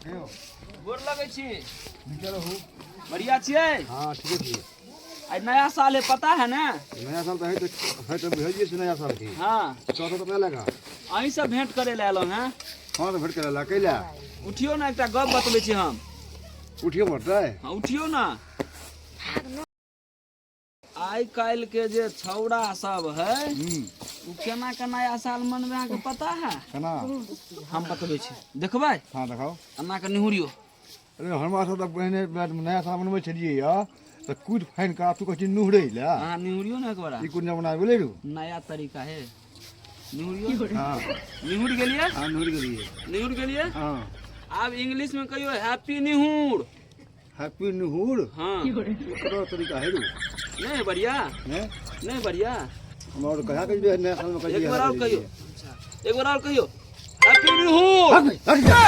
कहियो। गोर लगै छी। नीके रहू। बढ़िया छियै? हाँ, ठीके छियै। आइ नया साल है, पता है ने? नया साल तऽ है तऽ बुझलियै से नया साल की। हाँ। चौथा तऽ पता लगा। अहीं से भेंट करे लए एलहुँ हैं। हाँ, तऽ भेंट करे ला कैला? उठियौ ने, एकटा गप बतबै छी हम। उठियो पड़तै? हाँ, उठियौ ने। आइ काल्हि के जे छौड़ा सब है, ओ केना के नया साल मनबै, अहाँके पता है? केना? हम बतबै छी, देखबै? हाँ, देखाओ। एना के निहुरियौ। अरे, हमरा सब तऽ पहिने नया साल मनबै छलियै यऽ तऽ कूद फानि कऽ, तू कहै छी नुहुरै लए। अहाँ निहुरियौ ने एक बार। ई कोन जमाना गेलै रू? नया तरीका है, निहुरियौ। हाँ। निहुर गेलियै? हाँ, नुहुर गेलियै। निहुर गेलियै? हाँ। आब इंग्लिश में कहियो, हैप्पी निहुर। हैप्पी निहुर। हाँ। ककरो तरीका है रू? नहीं बढ़िया? नहीं। नहीं बढ़िया? हम और कहा कहियो नया साल में कहियो। एक बार और कहियो, एक बार और कहियो, हैप्पी निहुर। हट जा।